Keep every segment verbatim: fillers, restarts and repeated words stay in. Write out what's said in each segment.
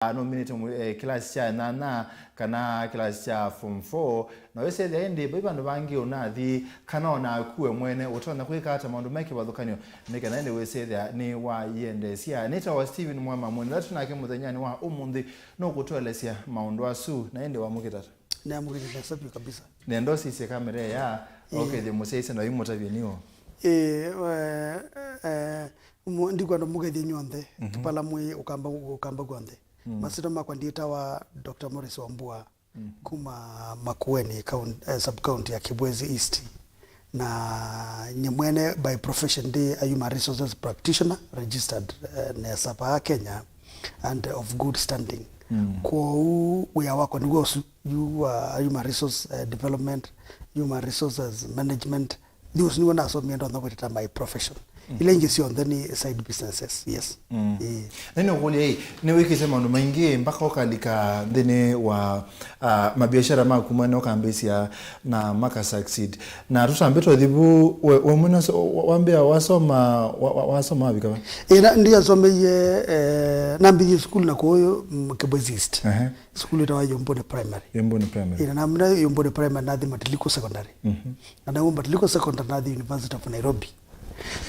nũminĩte mũ-, eh, kĩlasi kya nyanya kana kĩlasi kya form four, na wĩsethĩa ĩndĩ vai vandũ vangĩ ũnathi, kana ona aku we mwene ũtonya kwĩka ata maũndũ me kĩvathũkany'o, nĩ kana ĩndĩ wĩsethĩa nĩ waiendeesya. Nĩtawa Stephen Mwema, mwendatu nake mũthenyanĩ wa ũmũnthĩ nũkũtũelesya maũndũ asu, na ĩndĩ wamũkĩta ata? Nĩamũkĩte nesa vyũ kabisa. Nenda ũsisye kamera ĩya, ĩĩ, ũkethye mũsyaĩĩsya na ũimũtavya nĩw'o. Ĩĩ, eh, eh, mũ-, ndikwenda mũkethye nyw'onthe, mhm, kĩpala mwĩ ũkamba, ũkamba kw'onthe. Mm. Masyĩtwa makwa ndyĩtawa Doctor Morris Wambua, mm, kuma Makueni, kaun-, eh, sub-county ya Kibwezi East. Na nyie mwene by profession ndĩ a human resources practitioner, registered, eh, nesa vaa Kenya, and of good standing. Mm. Kwoou wĩa wakwa nĩw'o ũsu, yu wa human resource, eh, development, human resources management, nĩ ũsu nĩw'o nasomie ndonya kwĩtata my profession. Mm. Ila ingĩ syonthe nĩ side businesses, yes. Mm. Ĩĩ. Na nĩnũkũlya ĩ, nĩwĩkĩte maũndũ maingĩ mpaka ũkalika nthĩnĩ wa, ah, mabiashara maku mwene ũkambĩĩsya na maka succeed. Na tũtambĩte ũthi vu, we, we mwene so-, wa-, wambĩa wasoma, wa-, wa-, wasoma wavika va? Ĩĩ, na, ndiasomeie, eh, nambĩthie sukulu na kũũ, mm, Kibwezi East. Ehe. Sukulu ĩtawa Yumbuni Primary. Yumbuni Primary. Ĩĩ, na namina Yumbuni Primary nathi Matiliku Secondary. Mhm. Na nauma Matiliku Secondary nathi University of Nairobi.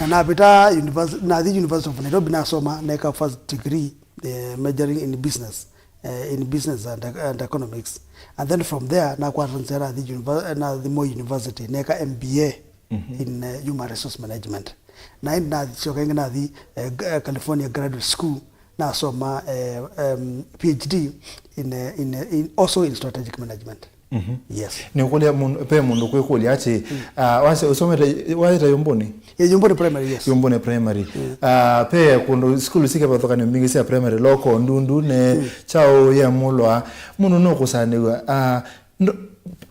Na navĩta univers-, nathi University of Nairobi nasoma, neka first degree, eh, majoring in business, eh, in business and, and economics. And then from there, nakwata nzĩa nathi univer-, nathi Moi University, neka M B A, mhm, in, eh, human resource management. Na ĩndĩ nasyoka ĩngĩ nathi, eh, G-, eh, California Graduate School, nasoma, eh, um, P H D in, eh, in, eh, in, also in strategic management. Mhm. Yes. Nĩũkũlya mũndũ, pe mũndũ kwĩkũlya atĩ, mm, ah, wase-, ũsomete, waĩta Yumbuni? Yeah, Yumbuni Primary, yes. Yumbuni Primary. Mm. Ah, pe kũndũ sukulu syĩ kĩvathũkany'o mbingĩ sya primary, Loko, Ndundune, mm, Kyaũ, Yemũlwa. Mũndũ nũkũsanĩw'a, ah, ndo-,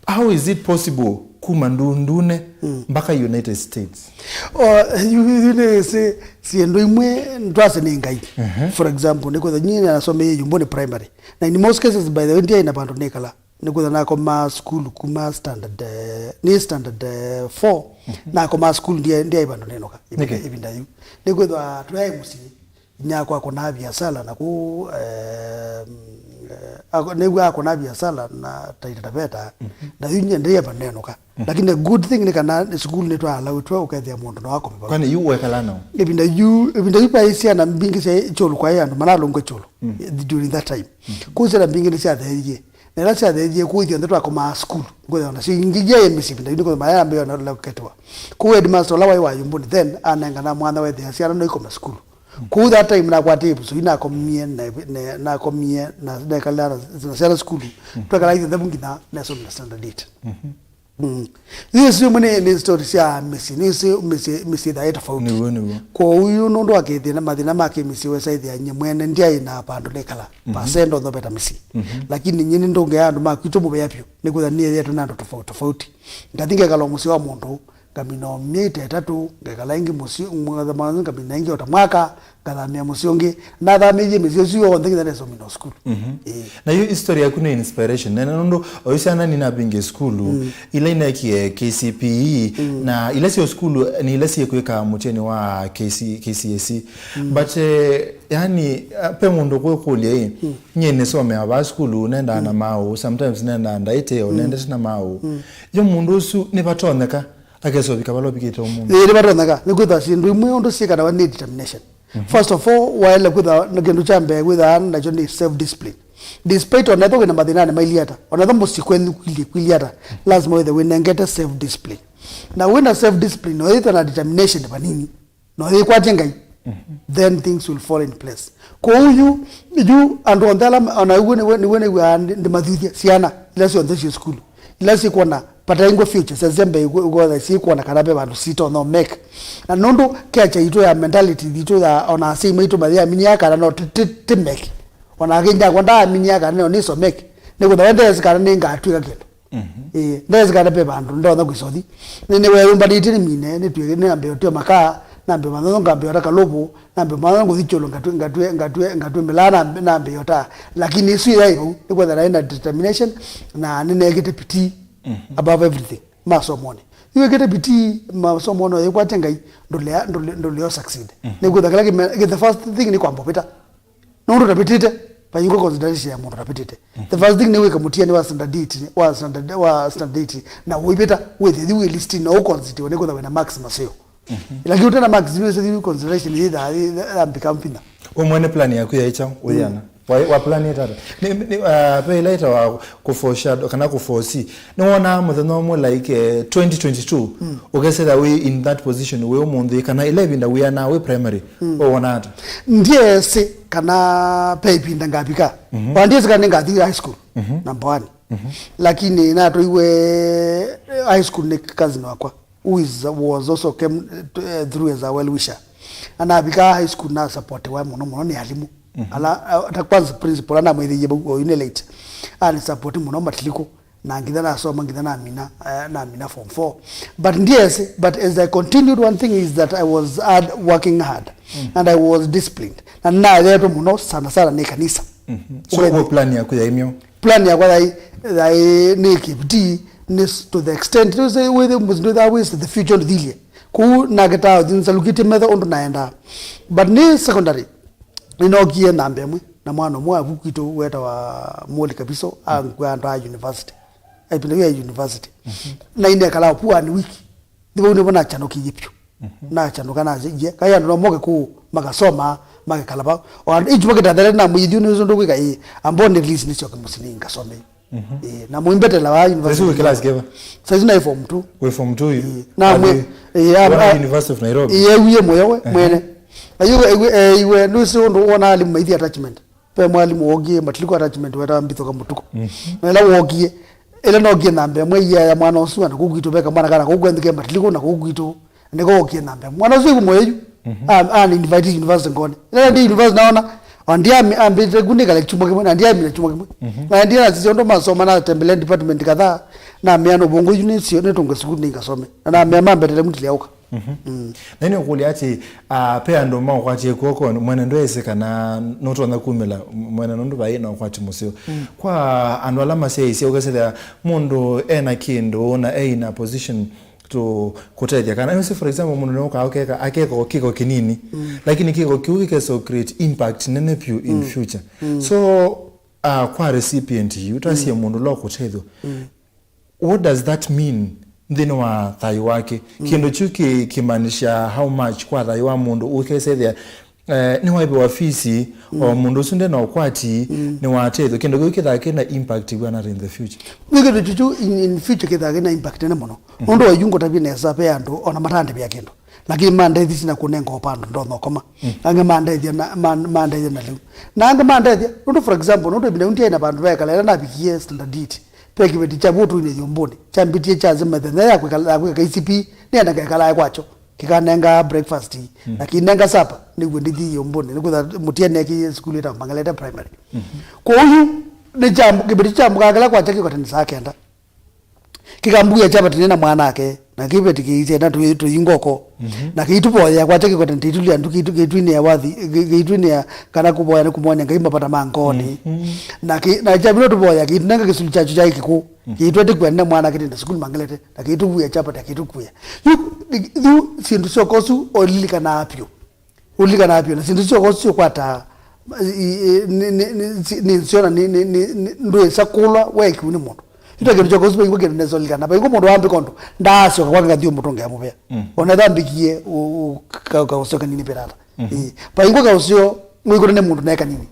how is it possible kuma Ndundune, mm, mpaka United States? Oh, yu, yu nĩ si-, syĩndũ imwe twasĩ nĩ Ngai. Mhm. For example, nĩkwĩtha nyie nasomie Yumbuni Primary. Na in most cases, by the way, ndiaĩ na vandũ nĩkala. Nĩkwĩtha nakomaa sukulu kuma standard, eh, nĩ standard, eh, four, mhm, nakomaa sukulu ndiaĩ, ndiaĩ vandũ nĩnũka ĩvinda, nĩkĩ, ĩvinda yu. Nĩkwĩthwa twaĩ mũsyĩ, inyia wakwa akonaa viasala na kũu, eh, eh, ako-, nĩw'a akonaa viasala na Taita Taveta, mhm, na yu nyie ndiaĩ vandũ nĩnũka. Mhm. Lakini the good thing nĩ kana nĩ sukulu nĩtwaalawĩtwe ũkethĩa mũndũ no akome vau. Kwani yu wekala nao? Ĩvinda yu, ĩvinda yu vaĩ syana mbingĩ sya kyũlũ, kwaĩ andũ manalũngwe kyũlũ, mm, during that time. Mhm. Kũu syana mbingĩ nĩsyatheethie. Na ĩla syatheethie kũu ithyonthe twakomaa sukulu, ngwĩthĩwa nasyo ingĩ yaĩ mĩsyĩ ĩvinda yu nĩkwĩthĩwa mayambĩĩo na ũla ũketĩwa. Kũu headmaster ũla waĩ wa Yumbuni then anengana mwanya wethĩa syana no ikome sukulu. Kũu that time nakwatie ĩvuso yu nakomie na, na, nakomie na nekalaa na, na syana sukulu. Twekala ithyonthe vu nginya nesomie standard eight. Mhm. Mm. Yu isu imwe nĩ, nĩ story sya mĩsyĩ, nĩ isu mĩsyĩ, mĩsyĩ ĩthaĩ tofauti. Nĩw'o, nĩw'o. Kwoou yu nũndũ wa kĩthĩna, mathĩna ma kĩmĩsyĩ wesa ĩthĩa nyie mwene ndyaĩ na vandũ nĩkala. Mhm. Pasenda ũthopeta mĩsyĩ. Mhm. Lakini nyie nĩndũngĩa andũ makwitũ mũvea vyũ, nĩkwĩtha nĩyetwe na andũ tofauti tofauti. Ngathi ngekala o mũsyĩ wa mũndũ, ngamina o myei ta ĩtatũ, ngekala ĩngĩ mũsyĩ, mwa-, mwa-, ngamina ĩngĩ o ta mwaka, ngathamĩa mũsyĩ ũngĩ. Nathamĩĩie mĩsyĩ ĩsu yonthe nginya nesomina o sukulu. Mhm. Ĩĩ. Na yu history yaku nĩ inspiration nene, nũndũ oyu syana nĩnambingĩe sukulu, mm, ila inekie K C P E, mm, na ila syo sukulu nĩ ila syĩkwĩka mũtĩanĩ wa K C, K C S E. Mm. But, eh, yani, ah, pe mũndũ kwĩkũlya ĩ, mm, nyie nĩsomea vaa sukulu, nendaa na, mm, maũ, sometimes nendaa ndaĩte, o, mm, nendete na maũ. Mm. Yo mũndũ ũsu nĩvatonyeka akesa ũvika vala ũvikĩte ũmũnthĩ? Ĩĩ, nĩvatonyeka. Nĩkwĩthwa syĩndũ imwe ũndũ syĩkanawa nĩ determination. Mhm. First of all, waĩle kwĩtha na kĩndũ kya mbee wĩthaa nakyo nĩ self discipline. Despite onetha wĩna mathĩnanĩ mailyĩ ata, onetha mũsyĩ kwenyu kwilyĩ, kwilyĩ ata, lazima wĩthe wĩnengete self discipline. Na wĩna self discipline, noyĩthwa na determination vanini, noyĩkwatye Ngai, mhm, then things will fall in place. Kwoou yu, yu andũ onthe ala, ona ũguo nĩwe, nĩwe nĩw'aa ndi-, ndĩmathuthya syana ila syonthe syĩ sukulu, ila syĩkwona vataingwa future, syasya mbee ĩkwona syĩkwona kana ve vandũ sitonya make. Na nũndũ culture yitũ ya mentality yitũ ya ona asyai maitũ mayĩaminia kana no ti, ti, ti make. Ona akĩ ndakwa ndaaminia kana no nĩso make. Nĩkwĩthwa we ndeesĩ kana nĩngatw'ĩka kĩndũ. Mhm. Ĩĩ, ndeesĩ kana ve vandũ ndonya kwĩsothi. Nĩ, nĩweyũmbanĩtye nĩmine, nĩtw'ĩke, nĩambe ũtw'e makaa, nambe manyonyo ngambe ota kalũvũ, nambe manyonyo ngũthi kyũlũ ngatw'e, ngatw'e, ngatw'e, ngatw'e mĩlaa nambe, nambe ota. Lakini ĩsu yaĩ vau, nĩkwĩthwa naĩ na determination, na nĩneekĩte bidii, mhm, above everything masomonĩ. Yu wĩkĩte bidii masomonĩ, ũyĩkwatya Ngai, ndũlea, ndũle-, ndũlea succeed. Mhm. Nĩkwĩthwa kĩla kĩme-, the first thing nĩ kwamba ũvĩta. Nũndũ ũtavĩtĩte, Vaingwa consideration ya mũndũ tapĩtĩte. The first thing nĩ wĩka mũtiani wa standard eight, wa standard, wa standard eight, na ũivĩta wĩthĩthi wĩ list na ũconstitute nĩ kwĩtha wĩna marks maseo. Lakini ũtena marks nĩ wĩsĩthi consideration yĩtha yambĩka mpinya. We mwene plan yaku yaĩ kyaũ ũyana? Wa, wa plan ĩtata. Nĩ, nĩ, uh, ve ĩla ĩtawa kũ foreshadow kana kũ foresee. Nĩwonaa mũthenya ũmwe like, eh, twenty twenty-two, ũkesethĩa wĩ in that position wĩ ũmũnthĩ, kana ĩla ĩvinda wĩanaa wĩ primary, ũwona ata? Ndyesĩ kana ve ĩvinda ngavika. Wa ndyesĩ kana nĩngathi high school, number one. Lakini natwaiwe, eh, high school nĩ cousin wakwa, who is, was also came, eh, through as a well wisher. Anavika high school na supportiwa mũno mũno nĩ alimũ. Ala, eh, ta kwanza principal anamwĩthĩie vau o yu nĩ late. Ani support mũno Matiliku. Na ngitha nasoma, ngitha namina, eh, namina form four. But yes, but as I continued, one thing is that I was hard, working hard. And I was disciplined. Na nayetwe mũno sana sana nĩ kanisa. So, ũkethĩ- kwa plan yaku yaimyo? Plan yakwa yaĩ, yaĩ nĩ kĩviti, nĩ s-, to the extent, to say, with the, with the ways the future ndĩthilie. Kũu naketaa ũthi nsalukĩtie metho ũndũ naendaa. But nĩ secondary, nĩnookie namba ĩmwe, na mwana ũmwe wa vu kwitũ wetawa Moli Kabiso, angua andũ a university. Ĩvinda yu ya university. Na inekala ũkuani wiki. Nĩ vau nĩvo nakyanũkĩie vyũ. Nakyanũka nasye, "Kai andũ no moke kũu, makasoma, makekala vau." O andũ, ĩngĩ makĩtathele na mũithiu nĩ ũndũ kwĩka, "Ĩĩ, ambao nĩ at least nĩsyoke mũsyĩ nĩ ngasome." Ĩĩ, na mũimbetela wa university. Saizi wĩ class kĩva? Saizi naĩ form two. Wĩ form two yu? Ĩĩ. Na mwe, ĩĩ, ya, University of Nairobi. Ĩĩ, ewie mũyo we, mwene. Aiwe, aiwe, aiwe, nũsĩ ũndũ wona alimũ maithi attachment. Ve mwalimũ wookie Matiliku attachment wetawa Mbithuka Mũtuku. Na ĩla wookie, ĩla nookie namba ĩmwe ĩia ya mwana ũsu, na kũu kwitũ veka mwana kana kũu kwenthĩ ke Matiliku, na kũu kwitũ nĩko wookie namba ĩmwe. Mwana ũsu ĩku mũyo yu, a, a, ni invite university Ngoni. Ĩla ndi university naona, o ndi ami-, ambĩte ku nĩkale kyumwa kĩmwe, na ndi amina kyumwa kĩmwe. Na ndi nasisya ũndũ masoma, na tembelea department kadhaa, na mea no bongo yu nĩsyo, nĩtũnge sukulu nĩngasome. Na namea mambetele mutili auka. Na nĩũkũlya atĩ, ah, ve andũ maũkwatie kw'oko, mwene ndweesĩ kana nũtonya kumĩla mwene nũndũ vai na ũkwati mũseo. Kwa andũ ala masyaĩĩsya, ũkesethĩa mũndũ ena kĩndũ na e in a position to kũtethya. Kana, you see, for example, mũndũ nĩũkaa ũkeka, akeka o kĩko kĩnini, lakini kĩko kĩu kĩkesa create impact nene vyũ in future. So, ah, kwa recipient yu, twasie mũndũ ũla ũkũtethw'a. What does that mean nthĩnĩ wa thayũ wake? Kĩndũ kyu kĩ, kĩmaanisha how much kwa thayũ wa mũndũ ũkesethĩa, eh, nĩwaĩvĩwa fees, o mũndũ ũsu ndena ũkwati, nĩwatethwa. Kĩndũ kĩu kĩthaa kĩna impact ĩvw'ana ata in the future? Nĩ kĩndũ kyu, kyu in, in future kĩthaa kĩna impact nene mũno. Nũndũ wa yu ngũtavye nesa, ve andũ ona matandĩvĩa kĩndũ, lakini mandethisi na kũnenga ũpando ndothokoma. Angĩ mandethya na, man-, mandethya na lĩu. Na angĩ mandethya, nũndũ, for example, nũndũ ĩvinda yu ndiaĩ na vandũ vekala, ĩla navikie standard eight, ve kĩveti kya vũtũinĩ yumbũnĩ, kyambĩtie kyasya mĩthenya ya kwĩkala, ya kwĩka K C P E, nĩenda ngekalae kwakyo, kĩkanenga breakfast, na kĩinenga supper, nĩw'o ndĩthi yumbũnĩ, nĩkwĩtha mũtia neekie sukulu ĩtawa Mangelete Primary. Kwoou yu, nĩ kyambu-, kĩveti kyambũkaa kĩla kwakya kĩkote nĩ saa kenda. Kĩkambuĩa kyavati nĩ na mwanake, na kĩveti kĩisye na tũi-, tũingoko. Na kĩitũvoyea kwakya kĩkote nĩ tĩitũlya ndu, kĩitũ-, kĩitwinĩa wathi, kĩ-, kĩitwinĩa kana kũvoya nĩ kũmwony'a Ngai mavata ma ngoonĩ. Na kĩ-, na kyavila tũvoya, kĩitũnenga kĩsuli kyakyo kyaĩ kĩkũũ. Kĩitwetĩkw'a nĩ mwana kĩtenda sukulu Mangelete, na kĩitũvuĩa chapati, kĩitũkuĩa. Yu, yu syĩndũ syoka ũsu ũlilikanaa vyũ. Ũlilikanaa vyũ, na syĩndũ syoka ũsu syũkwata, i-, i-, nĩ, nĩ, nĩ, si-, nĩ nzeo na nĩ, nĩ, nĩ, nĩ, ndwĩsa kũlwa weekiwe nĩ mũndũ. Yu ta kĩndũ kyoka ũsu vaingwa kĩndũ nesa ũlilikana. Vaingwa mũndũ wambĩka ũndũ, ndaasyoka kwake ngathi ũmũtũngĩa mũvea. Ona ethambĩkie, ũ-, ũ-, ka-, kaũseo kanini perata. Ĩĩ. Vaingwa kaũseo, mwĩkũta nĩ mũndũ nae kanini.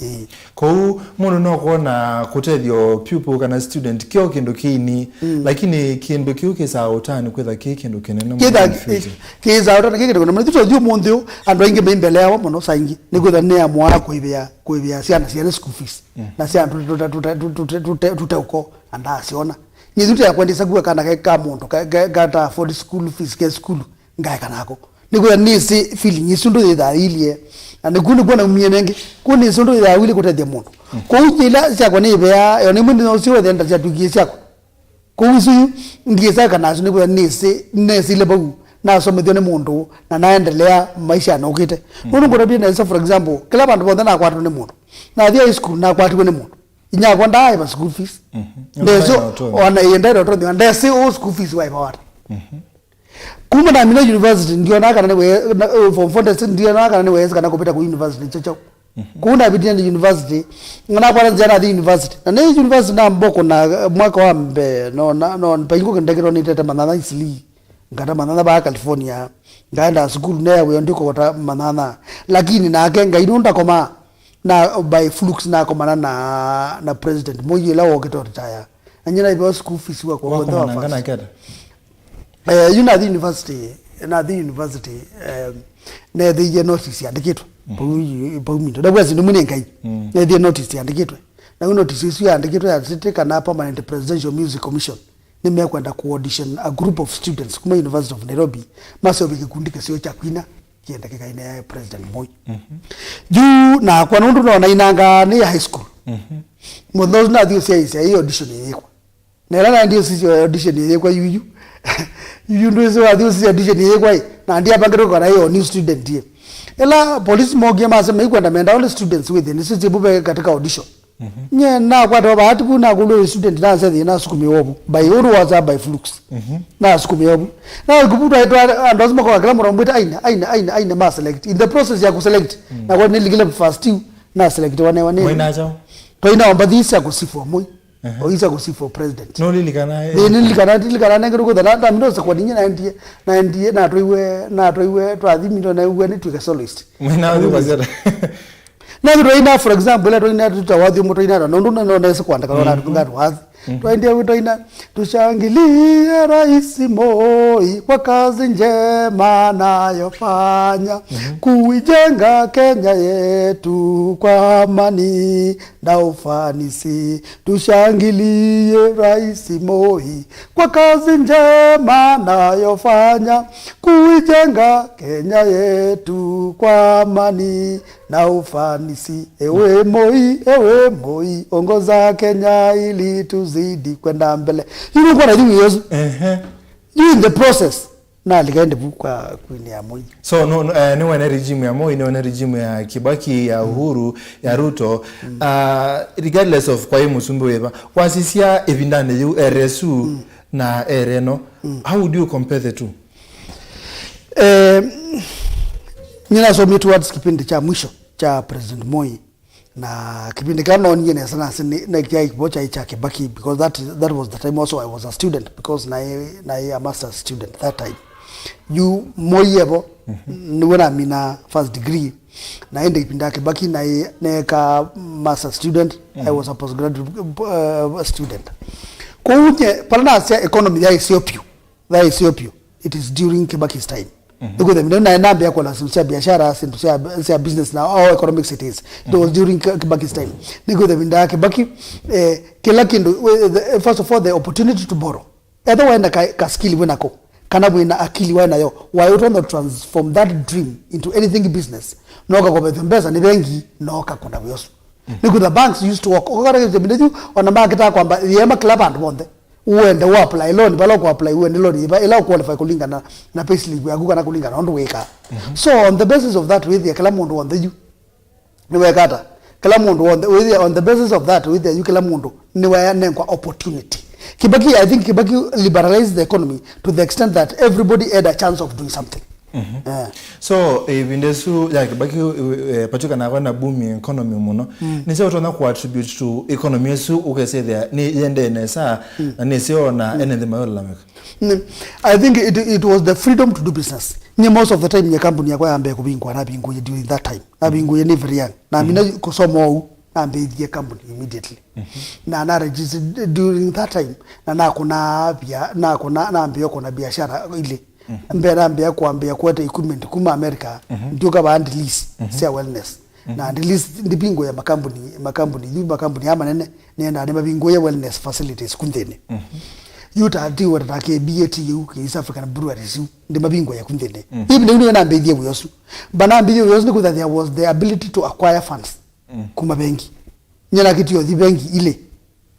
Ĩĩ. Kwoou, mũndũ no kwona kũtethyo pupil kana student kyo kĩndũ kĩini, lakini kĩndũ kĩu kĩsaa ũtani kwĩtha kĩ kĩndũ kĩnene mũno in future. Kĩsaa ũtani kĩ kĩndũ kĩnene mũno. Ĩthu tũthi ũmũnthĩ ũũ, andũ aingĩ me mbele yao mũno saa ingĩ. Nĩ kwĩtha nĩ amũaa kũĩvĩa, kũĩvĩa syana syene school fees. Na syana tũte, tũte, tũte ũko, na ndaasyona. Nyie ĩthu tũyakwendisa kuwa kana ke ka mũndũ, ka, ka, kata afford school fees ke sukulu. Ngaeka nako. Nĩkwĩa nĩsĩ feeling ĩsu ndũyĩthaa ilie. Na nĩku nĩkw'o naumie nengĩ. Ku nĩsĩ ũndũ yĩthaa wĩlĩ kũtethya mũndũ. Kwoou yĩla syakwa nĩĩvea, yo nĩmwe nĩ ũsĩ wethe nda syatw'ĩkie syakwa. Kwoou isu yu, ndiĩsaeka nasyo nĩkwĩa nĩsĩ, nesĩle vau, nasomethw'a nĩ mũndũ, na naendelea maisha nũkĩte. Nũndũ ngũtavye nesa, for example, kĩla vandũ vonthe nakwatwa nĩ mũndũ. Nathi high school, nakwatiwe nĩ mũndũ. Inyakwa ndaaĩva school fees. Ndeso, ona ĩĩ ndaĩva ũtonywa, ndesĩ ũ school fees waĩva wata. Kuma namina university, ndiona kana nĩ we-, na, uh, form four ndesĩ, ndiona kana nĩ wesa kana kũvĩta ku university nĩ kyaũ. Kũu navĩtie nĩ university, na nakwata nzĩa nathi university. Na nĩ university na mboko na mwaka wa mbee, no, na, no, paingũ ndekĩtwo nĩtete manyanya isili, ngata manyanya vaa California, ngaenda sukulu, neya wĩa ndikogota manyanya. Lakini nake Ngai nũndakoma, na by flukes nakomana na, na President Moi ĩla wokĩte retire. Na nyina ivewa school fees wa kwa Wakomana ngana keta? Eh, yu nathi university, nathi university, eh, neethĩie notice yandĩkĩtwe. Pau, pau minto. Ndagwa sindu mwine Ngai. Neethĩie notice yandĩkĩtwe. Na yu notice isu yandĩkĩtwe yatĩtĩ kana Permanent Presidential Music Commission nĩmekwenda ku audition a group of students kuma University of Nairobi, maseũvye kĩkundi kĩseo kya kwina kĩendekekaine ya President Moi. Juu nakwa nũndũ nona inanga nĩ ya high school. Mũthenya ũsu nathi ũsyaĩĩsya ĩ audition ĩyĩkwa. Na ĩla naendie ũsisya audition ĩyĩkwa yuyu. Yuyu ndwĩsĩ wathi ũsisya audition ĩyĩkwa ĩ. Na ndiapangĩtwe kana ĩ o new student ĩ. Ĩla police mokie masema ikwenda menda only students within nĩsyo syĩvu ve katika audition. Nye nakwata bahati vu nakũlwa student nasethie nasukumĩwa vu. By ũndũ wasa by flukes. Nasukumĩwa vu. Na kuvu twaitwa andũ asu makoka kĩla mũndũ ambwĩte aine, aine, aine, aine ma select. In the process ya ku select. Na kwa nilikile first two na select wane wane. Mwaina chao? Twaina omba these ya kusifu Moi. Oyu sya kũsifu president. Nũlilikana, eh? Nĩ, nĩlilikana, ndilikana nenge nũkũtha na ndamino sakwa ninye naendie, naendie, natwaiwe, natwaiwe, twathimino naigua nĩtwĩke soloist. Mwina ũthi kwa zeta. Na twaina, for example, ĩla twaina tũtawathi ũmwe twaina na nũndũ na nonese kwandĩka na tũnga twathi. Twaendie twaina, tushangilie Rais Moi kwa kazi njema anayofanya kuijenga Kenya yetu kwa amani na ufanisi. Tushangilie Rais Moi kwa kazi njema anayofanya kuijenga Kenya yetu kwa amani na ufanisi. Ewe Moi, ewe Moi, ongoza Kenya ili tuzidi kwenda mbele. You know what I think, yes? Ehe. You in the process. Nalika ĩndĩ vu kwa Queen ya Moi. So, no, no, eh, nĩwene regime ya Moi, nĩwene regime ya Kibaki, ya Uhuru, ya Ruto. Uh, regardless of kwa ĩ mũsumbĩ wĩva, wasisya ĩvindanĩ yĩu, era ĩsu na era ĩno, how would you compare the two? Eh, nĩnasomie towards kĩpindi kya mwisho kya President Moi. Na kĩpindi kĩla noonie nesa nasi nĩ, nĩ kyaĩ kĩvo kyaĩ kya Kibaki, because that, that was the time also I was a student, because naĩ, naĩ a master's student that time. Yu Moi evo, nĩwe namina first degree, na ĩndĩ kĩpindi ya Kibaki naĩ, neeka master's student, I was a postgraduate, uh, student. Kwoou nye, pala nasya economy yaĩ seo piũ, that is your view. It is during Kibaki's time. Nĩkwĩthĩa mĩndũ naĩ nambĩa kũla syĩndũ sya biashara, syĩndũ sya, sya business na how economics it is. It was during Ki-, Kibaki's time. Nĩkwĩthĩa mĩndũ ya Kibaki, eh, kĩla kĩndũ, we-, the, first of all, the opportunity to borrow. Ethĩwa waĩ na ka, ka skill wĩ nako, kana wĩ na akili waĩ nayo, waĩ ũtonya transform that dream into anything business. No ũkakovethw'a mbesa nĩ vengi, no ũkakũna wĩa ũsu. Nĩkwĩthĩa banks used to work. Ũkakata kĩndũ kĩndũ, ona makĩtaa kwamba, yema kĩla vandũ vonthe. Uende u apply loan, vala ũkũ apply, uende loan, ĩva, ĩla ũqualify kũlingana na payslip yaku kana kũlingana na ũndũ wĩkaa. So on the basis of that, wĩthĩa kĩla mũndũ wonthe yu nĩwekata. Kĩla mũndũ wonthe, wĩthĩa on the basis of that, wĩthĩa yu kĩla mũndũ nĩwanengwa opportunity. Kibaki, I think Kibaki liberalized the economy to the extent that everybody had a chance of doing something. Eh. So, ĩvinda ĩsu ya Kibaki, eh, patw'ĩka nakwa na booming economy mũno. Nĩsyo ũtonya ku attribute to economy ĩsu ũkesethĩa nĩ yendee nesa, na nĩsyo na ene nthĩ mayolalamĩka. Mm. I think it, it was the freedom to do business. Nye most of the time nye company yakwa yambee kũvingwa navingũie during that time. Navingũie nĩ very young. Na mina kũsoma ũu. Nambĩĩthie company immediately. Na na register during that time, na nakũna bia, nakũna, nambĩĩa kũna biashara ilĩ. Mbee nambĩĩa kwambĩĩa kũete equipment kuma America, ndiũka vaa ndi list sya wellness. Na ndi list ndivingũĩa makambuni, makambuni, yu makambuni ya manene, nĩendaa nĩmavingũĩe wellness facilities ku nthĩnĩ. Yu ta ndiweta ta K B A T yu, East African Breweries yu, ndimavingũĩa ku nthĩnĩ. Yu nĩu nĩwe nambĩĩthie wĩa ũsu. Mba nambĩĩthie wĩa ũsu nĩkwĩtha there was the ability to acquire funds kuma bengi. Nye nakĩtie ũthi bengi ilĩ,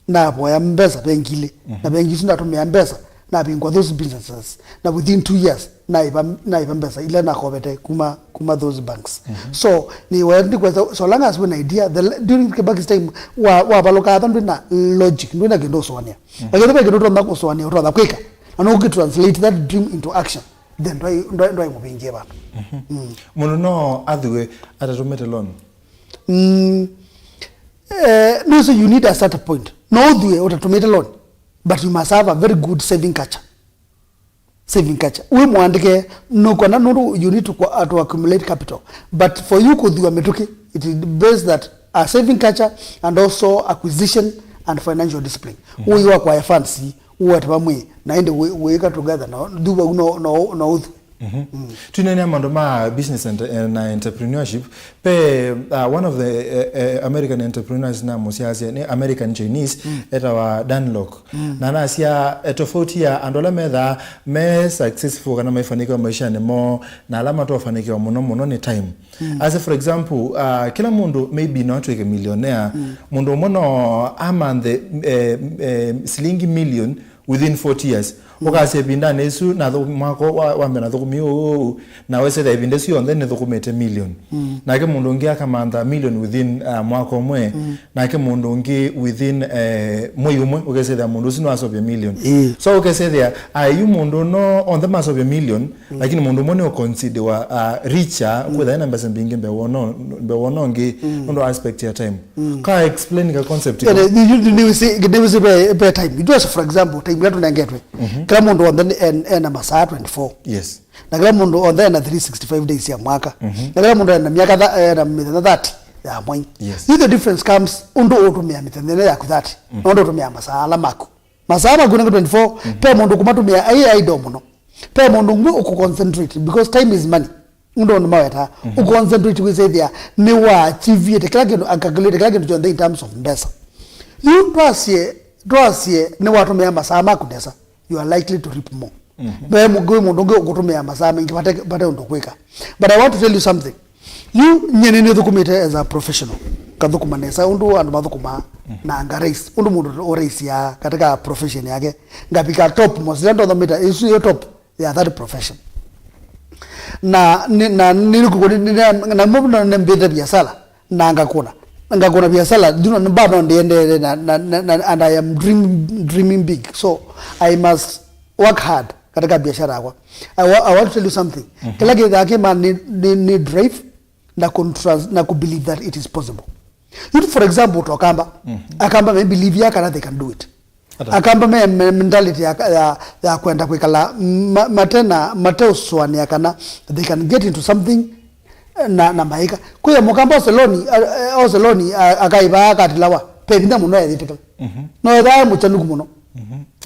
navoya mbesa bengi ilĩ, na bengi isu natũmĩa mbesa, navingwa those businesses, na within two years, naiva, naiva mbesa ila nakovete kuma, kuma those banks. So, nĩwaya ndikwesa, so long as wĩna idea, the, during Kibaki's time, wa, wavalũkaa va ndwĩna logic, ndwĩna kĩndũ ũsũanĩa. Lakini ve kĩndũ ũtonya kũsũanĩa, ũtonya kwĩka, na nũkĩ translate that dream into action, then ndwai, ndwai, ndwai mũvingie vandũ. Mũndũ no athiwe atatũmĩte loan? Mm, eh, no, so you need a starting point. No ũthue ũtatũmĩte loan, but you must have a very good saving culture. Saving culture. Wĩ mũandĩke, nũkwona nũndũ you need to, to accumulate capital. But for you kũthua mĩtũkĩ, it is based that a saving culture and also acquisition and financial discipline. Ũĩ wa kwa funds, ũwete vamwe, na ĩndĩ wĩ-, wĩĩka together, na thua no, no, no ũthue. Twineenea maũndũ ma business and, eh, na entrepreneurship, pe, uh, one of the, eh, eh, American entrepreneurs na mũsyaasya nĩ American Chinese, etawa Dan Lok. Na nasya, eh, tofauti ya andũ ala methaa me successful kana maifanikiwa maishani moo na ala matofanikiwa mũno mũno nĩ time. As a, for example, uh, kila mũndũ maybe no atwĩke millionaire. Mũndũ ũmwe no amanthe, eh, eh, silingi million within forty years. Ũkasya ĩvindanĩ ĩsu na thũ-, mwaka wa, wa mbee nathũkũmie ũũ, na wesethĩa ĩvinda ĩsu yonthe nĩthũkũmĩte million. Nake mũndũ ũngĩ akamantha million within, uh, mwaka ũmwe, nake mũndũ ũngĩ within, eh, mwei ũmwe, ũkesethĩa mũndũ ũsu nĩwasovya million. Ĩĩ. So ũkesethĩa ayu mũndũ no onthe masovya million, lakini mũndũ ũmwe nĩũconsiderwa, uh, richer, kwĩtha ena mbesa mbingĩ mbee wona, mbee wona ũngĩ, nũndũ wa aspect ya time. Ka explain ka concept ĩko. Nĩwĩsĩ ve time. Ithuĩ, for example, time ĩla tũnengetwe, kĩla mũndũ onthe nĩ- en- ena masaa twenty-four. Yes. Na kĩla mũndũ onthe ena three sixty-five days ya mwaka. Na kĩla mũndũ ena myaka tha- ena mĩthenya thirty ya mwai. Yes. You, the difference comes ũndũ ũtũmĩa mĩthenya ĩno yaku thirty, na ũndũ ũtũmĩa masaa ala maku. Masaa maku nĩ twenty-four, pe mũndũ kũmatũmĩa ai idle mũno. Pe mũndũ ũngĩ ũkũconcentrate, because time is money. Ũndũ nĩ mawetaa. Ũconcentrate wĩsethĩa nĩ wa achievĩte kĩla kĩndũ, acalculate kĩla kĩndũ kyonthe in terms of mbesa. Yu twasye, twasye nĩ watũmĩa masaa maku nesa, you are likely to reap more. Ve mũngĩ, mũndũ ũngĩ ũkũtũmĩa masaa maingĩ vate, vate ũndũ kwĩka. But I want to tell you something. Yu nyie nĩ nĩthũkũmĩte as a professional, ngathũkũma nesa ũndũ andũ mathũkũmaa, na nga rise ũndũ mũndũ ũraisiaa katika profession yake, ngavika top most ĩla ndothomete, ĩsu yo top ya that profession. Na nĩ- na nĩlikũkũ nĩmbĩte biasala na ngakũna, ngakũna biasala, you know, bado ndiendele na, na, na, na, and I am dream, dreaming big, so I must work hard katika biashara yakwa. I, wa- I want to tell you something. Kĩla kĩthaa kĩma nĩ, nĩ, nĩ drive na contrast na ku believe that it is possible. You, for example, to Akamba, Akamba may believe ya kana they can do it. Akamba me, me mentality ya, ya, ya kwenda kwĩkala ma- matena mateũsũanĩa kana they can get into something, eh, na, na maĩka. Kwĩya Mũkamba ose loan, eh, eh, ose loan, a- akaĩva akatilawa, pe vinya mũno ethĩtĩkala. No ethaa mũchanuku mũno.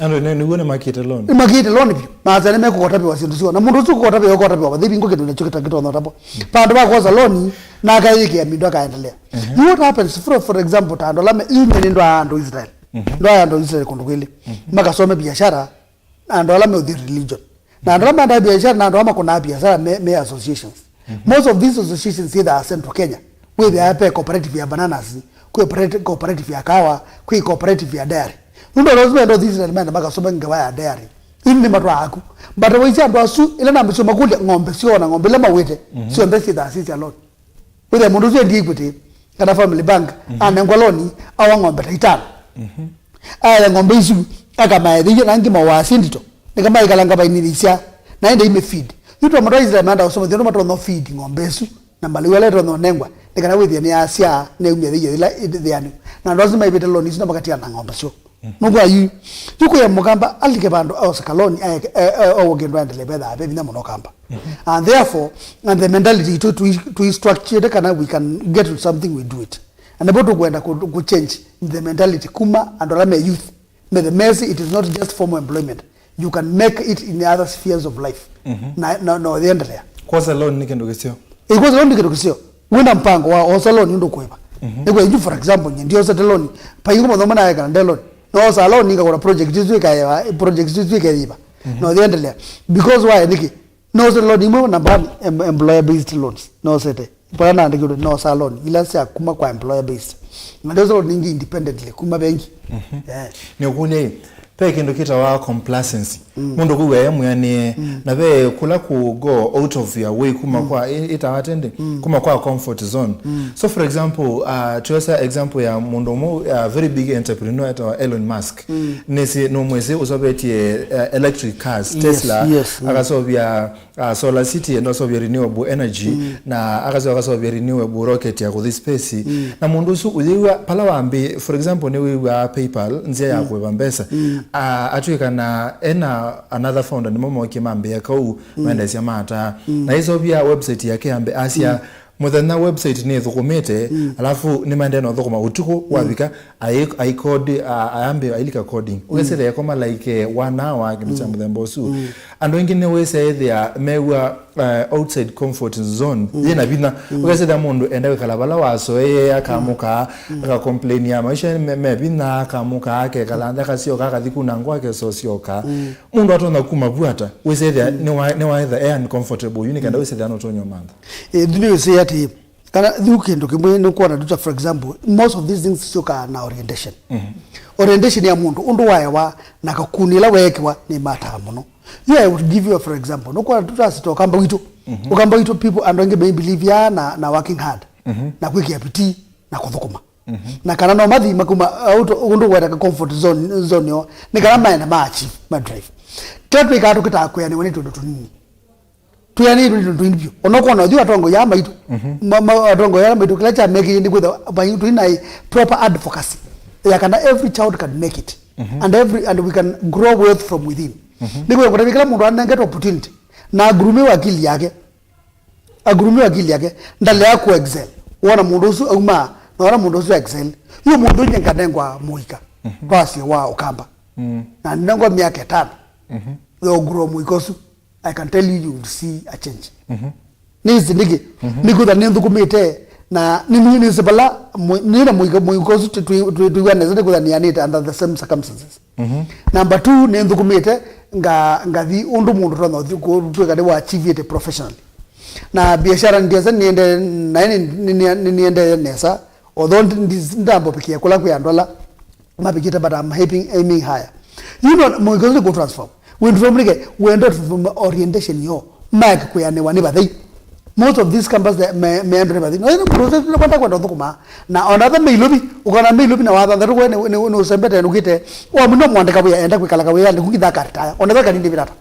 Andũ nĩ- nĩw'o nĩmakĩte loan. Nĩmakĩte loan vyũ. Maasya nĩmekũkota vĩwa syĩndũ syoo. Na mũndũ ũsu kũkota vĩwa, ũkota vĩwa vathei vingo kĩndũ nakyo kĩta- kĩtonya ũtapwa. Vandũ va kwosa loan, na akaĩkĩa mindu akaendelea. What happens, for, for example, ta andũ ala me- yu nyie nĩndwaa andũ Israel. Ndwaa andũ Israel kũndũ kwĩlĩ. Makasome biashara, na andũ ala meũthi religion. Na andũ ala mendaa biashara na andũ ala makũnaa biashara me, me associations. Most of these associations either are sent to Kenya. Wĩthĩaa pe cooperative ya bananas, kwĩ cooperative- cooperative ya kawa, kwĩ cooperative ya dairy. Nũndũ andũ asu menda ũthi Israel menda makasome ngewa ya dairy. Ĩndĩ nĩmatwaa aku. But waisye andũ asu, ĩla namba syo makũlya ng'ombe syoo na ng'ombe ila mawĩte, syonthe syĩthaa syĩ sya loan. Wĩthĩa mũndũ ũsu endie equity, kana Family Bank, anengwa loan, awa ng'ombe ta itano. Aya ng'ombe isu, akamaethĩie na angĩ mawaa syĩ ndito, nĩkamaikala ngavainĩ isya, na ende imĩ feed. Yu twa matwaisile manda ũsoma thĩna matonya feed ng'ombe isu, na malĩu ala itonya ũnengwa, nĩ kana wĩthĩe nĩ asya, nĩ umya thĩio ila ĩthĩanĩ. Na andũ asu maivĩte loan isu na makatiana na ng'ombe syo. Nũkwona yu, yu kwĩya Mũkamba alike vandũ aose ka loan, aeke- e- e- owo kĩndũ aendelee vethaa ve vinya mũno Kamba. And therefore, and the mentality itũ tũi- tũistructured kana we can get to something, we do it. And nĩvo tũkwenda kũ- kũchange the mentality kuma andũ ala me youth. Methe mesi, it is not just formal employment. You can make it in other spheres of life. Na, na, na ũthiendelea. Kwosa loan nĩ kĩndũ kĩseo. Ĩĩ, kwosa loan nĩ kĩndũ kĩseo. Wĩna mpango wa osa loan nĩ ũndũ kũĩva. Nĩkwĩa yu, for example, nyie ndiosa te loan. Paingĩ mũthoma naekana nde loan. Noosa loan ngakũna project isu ikaewa, project isu ikeyĩva. Na ũthiendelea. Because why? Nĩkĩ? Noosete loan imwe namba one, em- employer based loans. Noosete. Pala naandĩkĩtwe noosa loan ila sya kuma kwa employer based. Na ndiosa loan ingĩ independently kuma bengi. Eh. Nĩũkũlya ĩ, Ve kĩndũ kĩtawa complacency. Mũndũ kwĩw'a e mwĩanĩe, na ve kũla kũ go out of your way kuma kwa, ĩ-, ĩtawa atĩndĩ, kuma kwa comfort zone. So for example, uh, twosa example ya mũndũ ũmwe, uh, very big entrepreneur etawa Elon Musk. Nĩsĩ, nũmwĩsĩ ũseũvĩtye, uh, electric cars, Tesla, yes, akaseũvya uh, solar city, enda ũseũvya renewable energy, na akaseũvya, akaseũvya renewable rocket ya kũthi space. Na mũndũ ũsu ũyĩw'a pala wambĩ, for example, nĩwĩw'aa PayPal, nzĩa ya kũĩva mbesa. Uh, atw'ĩka na ena another founder, nĩmo mokie mambĩa kau, maendeesya mataa. Na ĩseũvya website yake yambe asya, mũthenya website nĩthũkũmĩte, alafu nĩmaendee na ũthũkũma ũtukũ wavika, ai-, aikodi, a-, ayambe ailika coding. Ũkesĩthĩa ekoma like, eh, one hour, kĩndũ kya mũthemba ũsu. Andũ aingĩ nĩwĩsethĩa mew'a, eh, outside comfort zone yĩna vinya. Ũkesĩthĩa mũndũ enda kwĩkala vala wasoee, akamũka, akacomplainia maisha me, me vinya, akamũka, akekala nthĩ, akasyoka, akathi kuna ngwa, akesosyoka. Mũndũ atonya kuma vu ata? Wĩsethĩa nĩwa-, nĩwaetha e uncomfortable, yu nĩ kenda wĩsethĩa nũtonya ũmantha. Ĩĩ, nĩwĩsĩ atĩ, kana yu kĩndũ kĩmwe nĩkwona tuta, for example, most of these things syũkaa na orientation. Orientation ya mũndũ, ũndũ waewa na kakuni ĩla weekiwa nĩ matter mũno. Yu I would give you a for example. Nũkwona tutasita ũkamba witũ. Ũkamba witũ, people, andũ aingĩ may believe ya na, na working hard, na kwĩkĩa bidii, na kũthũkũma. Na kana no mathi makuma out, ũndũ wetaka comfort zone, zone yo, nĩ kana maenda ma achieve, ma drive. Kĩla twĩkaa tũkĩtaa kwĩanĩwa nĩ tũndũ tũnini. Twĩanĩtwe nĩ tũndũ tũnini vyũ. Ona ũkona ũthyũ atongoi aa maitũ. Ma, ma, atongoi ala maitũ, kĩla kyamekĩie nĩ kwĩthwa vai-, tũi na proper advocacy ya kana every child can make it. And every, and we can grow wealth from within. Nĩ kwĩthwa kũtavya kĩla mũndũ anengetwe opportunity na agurumiwa akili yake. Agurumiwa akili yake, ndalea ku excel. Wona mũndũ ũsu auma, na wona mũndũ ũsu excel. Yu mũndũ nye nganengwa mũika, twasye wa ũkamba. Na nengwa myaka ĩtano. Yo grow mũika ũsu. I can tell you, you will see a change. Nĩsĩ nĩkĩ? Nĩkwĩthwa nĩnthũkũmĩte, na nĩnĩsĩ vala, nĩna mũika, mũika ũsu twĩw'a nesa, nĩkwĩthwa nĩanĩte under the same circumstances. Number two, nĩnthũkũmĩte, nga, ngathi ũndũ mũndũ ũtonya ũthi kũtwĩka nĩ wa achieve it professionally. Na biashara ndiasa nĩende, naĩ nĩ, nĩ, nĩ, nĩniendee nesa, although ndi, ndi, ndambopikia kũla kwĩ andũ ala mavikĩte, but I'm aiming, aiming higher. You know, mũiko nĩ kũ transform. Wĩ transform nĩke, wendo transform orientation yo, make kwĩanĩwa nĩ vathei. Most of these campus, the, me, me andũ nĩ vathei. No, ĩno mũndũ ũsĩ kwenda kwenda ũthũkũma. Na ona the meilovi, ũkona meilovi na watha thatũ we nĩ, nĩ, nĩ ũsembete nũkĩte. Wa mũno mwandĩka wĩa enda kwĩkala kawĩa nĩ kukitha karitaya. Ona the kanini virata.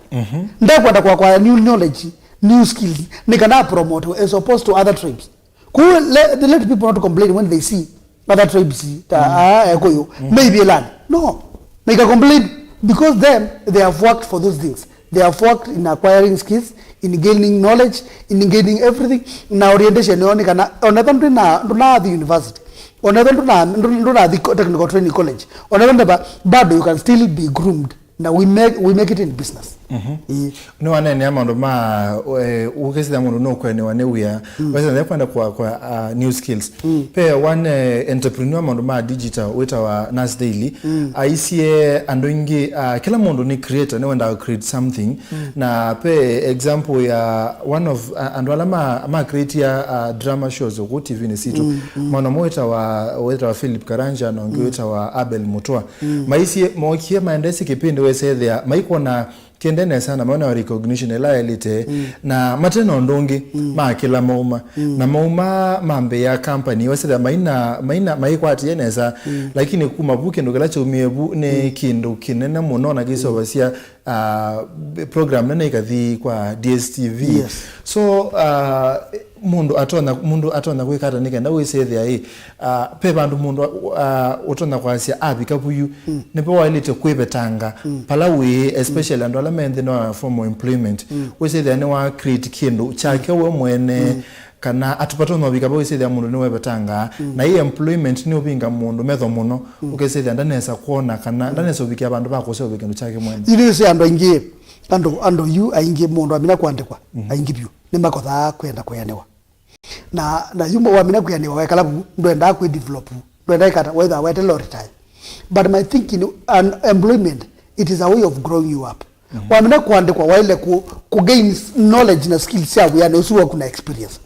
Ndekwenda kwa, kwa new knowledge, new skills. Nĩ kana promote as opposed to other tribes. Ku let, let people not complain when they see other tribes ta, ah, Ekũyũ, maybe learn. No. Make a complain because them, they have worked for those things. They have worked in acquiring skills, in gaining knowledge, in gaining everything. Na orientation yao nĩ kana, onetha ndũna, ndũnathi university. Onetha ndũna, ndũ-, ndũnathi co-, technical training college. Onetha ndeba, bado you can still be groomed. Na we make, we make it in business. Ĩĩ. Nĩwaneenea maũndũ ma, eh, ũkĩsĩthya mũndũ nũkwenĩwa nĩ wĩa. Wesĩthya kwenda kwa, kwa, uh, new skills. Pe one, eh, entrepreneur maũndũ ma digital wĩtawa Nas Daily. Aisie andũ aingĩ, uh, kĩla mũndũ nĩ creator, nĩwendaa create something. Na pe example ya one of, uh, andũ ala ma, ma create ya, uh, drama shows ũkũ T V-inĩ sitũ. Mwana ũmwe wĩtawa, wĩtawa Philip Karanja na ũngĩ wĩtawa Abel Mutua. Maisye, mookie maendesye kĩpindi wesethĩa, maikwona kĩende nesa na maona recognition ĩla yaĩlĩte, na mate na ũndũ ũngĩ, makĩla mauma. Na mauma mambĩĩa company, wesethĩa maina, maina, maikwatie nesa, lakini kuma vu kĩndũ kĩla kyaumie vu nĩ kĩndũ kĩnene mũno na kĩseũvasya, ah, program nene ĩkathi kwa D S T V. Yes. So, ah, mũndũ atonya, mũndũ atonya kwĩka ata nĩ kenda wĩsĩthĩa ĩ, ah, pe vandũ mũndũ, ah, ũtonya kwasya avika vuyu, nĩvo waĩlĩte kwĩvetanga pala wĩ, especially andũ ala me nthĩnĩ wa formal employment. Wĩsĩthĩa nĩ wa create kĩndũ kyake we mwene, kana atupatonya ũvika vau wĩsĩthĩa mũndũ nĩwevetanga, na ĩ employment nĩ ũvinga mũndũ metho mũno, ũkesĩthĩa ndanesa kwona kana ndanesa ũvikĩa vandũ va kũseũvya kĩndũ kyake mwene. Yu nĩwĩsĩ andũ aingĩ, andũ, andũ yu aingĩ mũndũ amina kũandĩkwa, aingĩ vyũ, nĩmakothaa kwenda kwĩanĩwa. Na, na yu wamina kwĩanĩwa wekala vu, ndwendaa kwĩ develop, ndwendaa ikata, wetha wetela retire. But my thinking, an employment, it is a way of growing you up. Wamina kũandĩkwa, waĩle ku, ku gain knowledge na skills sya wĩanĩ ũsu waku na experience.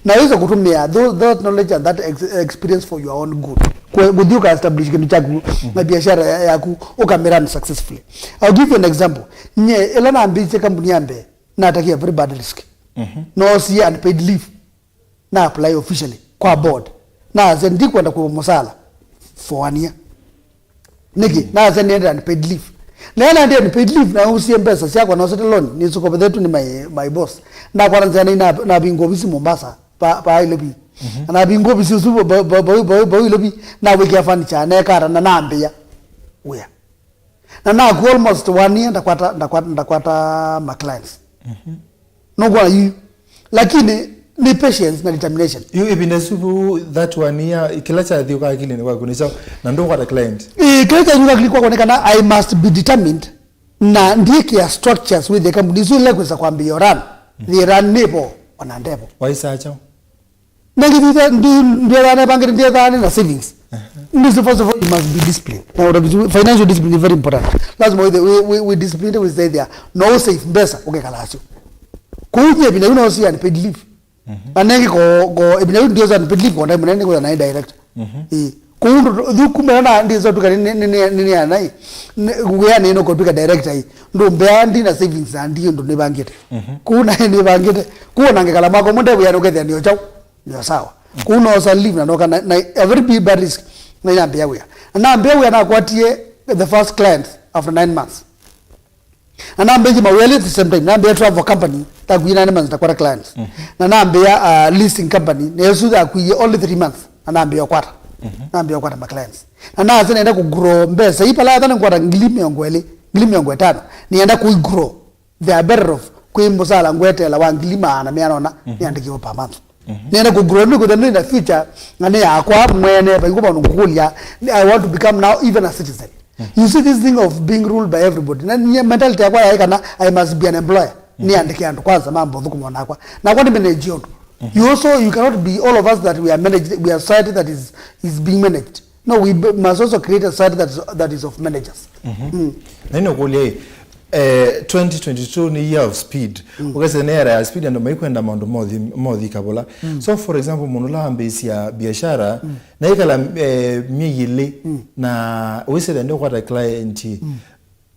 Na wĩsa kũtũmĩa tho-, that knowledge and that ex-, experience for your own good. Kwe-, kũthi ũka establish kĩndũ kyaku, na biashara ya-, yaku, ũkamĩrun successfully. I'll give you an example. Nye, ĩla nambĩĩsye kambuni ya mbee, natakie a very bad risk. Noosie unpaid leave. Na apply officially kwa board. Nasya ndikwenda kũĩwa mũsala for one year. Nĩkĩ? Nasya nĩende unpaid leave. Na ĩla nĩ unpaid leave, nausie mbesa syakwa, naosete loan, nĩsũkovethetwe nĩ my, my boss. Nakwata nzĩa na navingũa ovisi Mombasa, pa, pa Nairobi. Na navingũa ovisi ũsu vau, vau, vau Nairobi, nawĩkĩa furniture, nekata na nambĩĩa wĩa. Na naku almost one year ndakwata, ndakwata, ndakwata ma clients. Nũkwona yu. Lakini nĩ patience na determination. Yu ĩvinda ĩsu vu, that one year, kĩla kyathi ũka akilini kwaku nĩ kyaũ, na ndũkwata client. Ĩĩ, kĩla kyathi ũka akilini kwaku nĩ kana I must be determined, na ndiĩkĩa structures wĩthĩe kambuni isu ila kwĩsa kwambĩĩa run. Thĩ run nĩ vo, ona ndevo. Waisaa kyaũ? Nengĩ thitha, ndi-, ndiethaa nebangĩte, ndiethaa nĩ na savings. Ndi-, first of all, you must be disciplined. Na ũndũ visu, financial discipline is very important. Lazima wĩthe, wĩ, wĩ, wĩ disciplined, wĩsethia. No ũ save mbesa, ũkekala asyo. Kũu nye ĩvinda yu no ũsi unpaid leave. Na nengĩ ko, ko, ĩvinda yu ndiosa unpaid leave, kwa time nene kwa na director. Ĩĩ. Kũu ndo, thiu kuma na ndi so tuka nĩ, nĩ, nĩ, nĩ, nĩ anai. Wĩa nĩ no kwa tuka director ĩĩ. Ndo mbea ndi na savings na ndi ndo nĩbangĩte. Kũu na nĩbangĩte. Kũu na ngekala mako mũnde wĩa no kethia nĩ ochau. Ndio sawa. Kũu noosa leave na noka na, na a very big bad risk. Na nambĩa wĩa. Na nambĩa wĩa nakwatie the first client after nine months. Na nambĩa mawĩa at the same time. Nambĩa travel company, takuie nine months takwata clients. Na nambĩa, uh, leasing company, na ĩsu takuie only three months. Na nambĩa kwata. Nambĩa kwata ma clients. Na nasa nenda ku grow mbesa. Ipala yatha nĩkwata ngili mĩongo ĩlĩ, ngili mĩongo ĩtano. Nĩenda ku grow. They are better off kwĩ mũsala ngwetela wa ngili maana meana ona nĩandĩkĩwe per month. Nĩenda ku grow nĩ kwĩthĩa nĩ na future, na nĩ yakwa mwene, vaingũ maũndũ ngũkũlya. I want to become now even a citizen. You see this thing of being ruled by everybody. Na nye mentality yakwa yaĩ kana I must be an employer. Nĩandĩke andũ kwanza mambe ũthũkũma nakwa. Nakwa nĩ manage ũndũ. You also, you cannot be all of us that we are managed, we are society that is, is being managed. No, we b-, must also create a society that is, that is of managers. Na ino kulia hii, eh, twenty twenty-two ni year of speed. Ukese ni era ya speed, andũ maikwenda maũndũ mothi, mothi kabula. So for example, mũndũ la ambĩĩsya biashara, na ikala, eh, myei ĩlĩ, na wĩsĩthe ndio kwata client.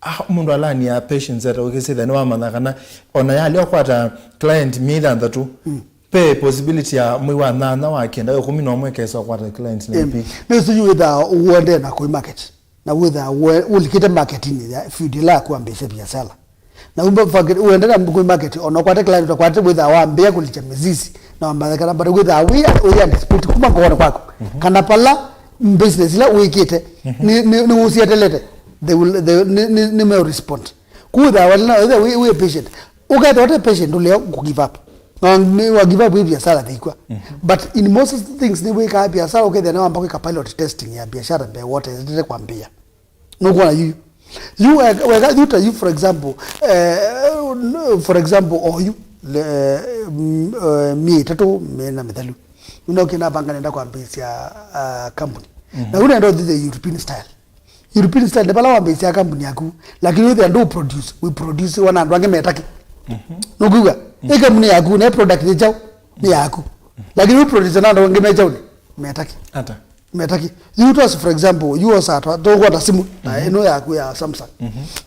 Ah, mũndũ alania patience ata ũkĩsĩthe nĩ wamanya kana ona yalĩ ũkwata client myei thanthatũ. Pe possibility ya mwei wa nyanya, wa kenda, wa ĩkũmi na ũmwe kesa kwata client na ipi. Nĩ ũsu yu wĩthaa ũendee na kũi market. Na wĩthaa ũlikĩte marketinĩ ya field ĩla yaku wambĩĩsya biasala. Na wĩmba ũendee na kũi market, ona ũkwate client, ũtakwate wĩthaa wambĩa kũlikya mĩsisi, na wambathekana, but wĩthaa wĩ, wĩ anticipate kuma ngoonĩ kwaku. Kana pala business ila wĩkĩte, nĩ, nĩ, nĩ ũsietelete, they will, they, nĩ, nĩ, nĩ me respond. Kũthaa wale na wĩthaa wĩ, wĩ patient. Ũkethĩa ũte patient, ũlea kũ give up. Na nĩ wa give up wĩ biashara thĩkw'a. But in most things, nĩ wĩkaa biashara, ũkethĩa nĩ wamba kwĩka pilot testing ya biashara mbee wote, ĩtete kwambĩĩa. Nũkwona yu. Yu weka, weka, yu ta yu, for example, eh, for example, o yu, le, mm, eh, myei ĩtatũ, mĩna mĩthelu. Yu no kĩnapanga nenda kwambĩĩsya, ah, company. Na yu nenda ũthithe European style. European style nĩ vala wambĩĩsya kambuni yaku, lakini wĩthĩa ndũ produce, we produce wana andũ angĩ me Turkey. Nũkwĩw'a? Ĩ kambuni yaku, ne product nĩ kyaũ? Nĩ yaku. Lakini we produce na andũ angĩ me kyaũ nĩ? Me Turkey. Ata? Me Turkey. Yu twasi, for example, yu osa twa, tũkwata simu, ta ĩno yaku ya Samsung.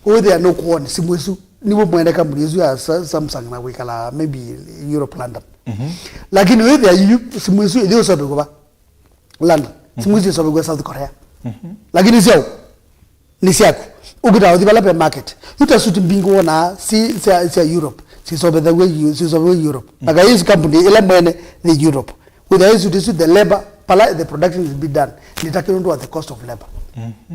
Wĩthĩa nũkuona simu ĩsu, nĩw'o mwene kambuni ĩsu ya Sa-, Samsung na kwĩkala maybe Europe, London. Lakini wĩthĩa yu simu ĩsu ĩthi ũsopekwa va? London. Simu isu iseũvĩw'a South Korea. Lakini syaũ? Nĩ syaku. Ũkĩtaa ũthi vala ve market. Yu ta suit mbingĩ wonaa si, sya, sya Europe. Siseũvĩthaw'a Eu-, siseũvĩthaw'a Europe. Na kaĩ ĩsu kambuni ĩla mwene nĩ Europe. Wĩthaa ĩsu, ĩsu the labor, pala the production is be done. Nĩ Turkey nũndũ wa the cost of labor.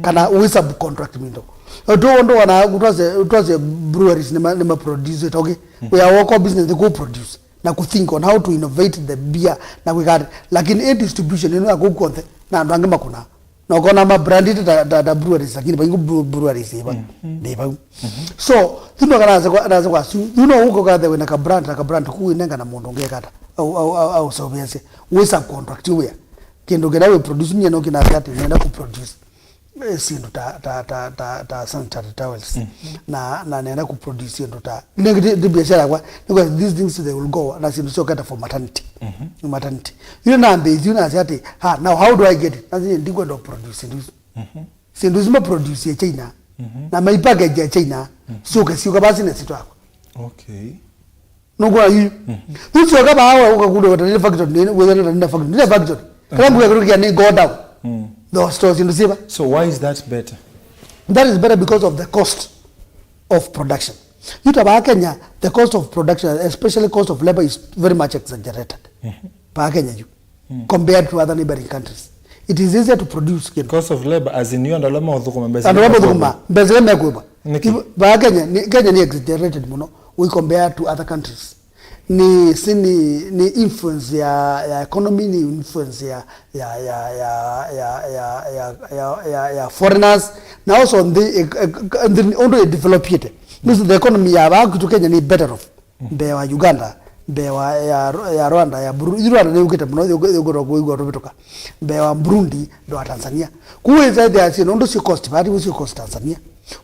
Kana we subcontract mindo. Ũndũ, ũndũ wona, twase, twase breweries nĩ ma, nĩ ma produce, okay? We are local business, they go produce. Na kũ think on how to innovate the beer na kwĩka ata. Lakini ĩ distribution ĩno ya kũu kw'onthe na andũ angĩ makũnaa. Na ũkona ma brand ĩte ta, ta, ta breweries, lakini vaingĩ bre-, breweries ĩ vau. Nĩ vau. So, yu no kana nase kwa, nase kwa su, yu no ũko kathe wĩna ka brand na ka brand kũu wĩnenga na mũndũ ũngĩ eka ata. Au, au, au, au, so wĩase. Wĩ subcontract wĩa. Kĩndũ kĩla wĩ produce nyie no kĩnasya atĩ nenda kũ produce. eh, syĩndũ ta, ta, ta, ta, ta sanitary towels. Mm. Na, na nenda kũproduce syĩndũ ta, nĩ, nĩ, nĩ biashara yakwa, because these things they will go, na syĩndũ syoketa for maternity. Mm-hmm. Maternity. Yu nambĩĩthiu nasya atĩ, "Ha, now how do I get it?" Nasya, "Ndikwenda produce syĩndũ isu." Mm-hmm. Syĩndũ isu maproduce China. Mm-hmm. Na maipackage ya China. Mm-hmm. Syũke syũka basi na sitwakwa. Okay. Nũkwona yu? Mhm. Ũcio kama awe ũkakuda wata nĩ factory, nĩ wetha nĩ factory, nĩ factory. Kana mbuga kũrũkia nĩ go down. Mm. Those stores ndo siba. So why is that better? That is better because of the cost of production. Yuta ba Kenya, the cost of production, especially cost of labor, is very much exaggerated. Mhm. Ba Kenya yu. Mm. Compared to other neighboring countries. It is easier to produce kĩndũ. Cost of labor, as in, you andũ ala maũthũkũma, mbeca andũ ala maũthũkũma, mbeca ila mekwĩva. Nĩkĩ? Ba Kenya, ni, Kenya ni exaggerated mũno we compare to other countries. Ni, si ni, ni influence ya, ya economy, ni influence ya, ya, ya foreigners, na also the, eh, eh, the, ũndũ ĩdevelopĩte. Nĩsĩ the economy ya ba kwitũ Kenya ni better off mbee wa Uganda, mbee wa ya, ya Rwanda, ya Burundi. Yu Rwanda ni yũkĩte mũno, yũkĩtwa kũigua tũvĩtũka. Mbee wa Burundi, mbee wa Tanzania. Kũu ĩsa ĩthĩa syĩ nũndũ syĩ cost, but wĩ syĩ cost Tanzania.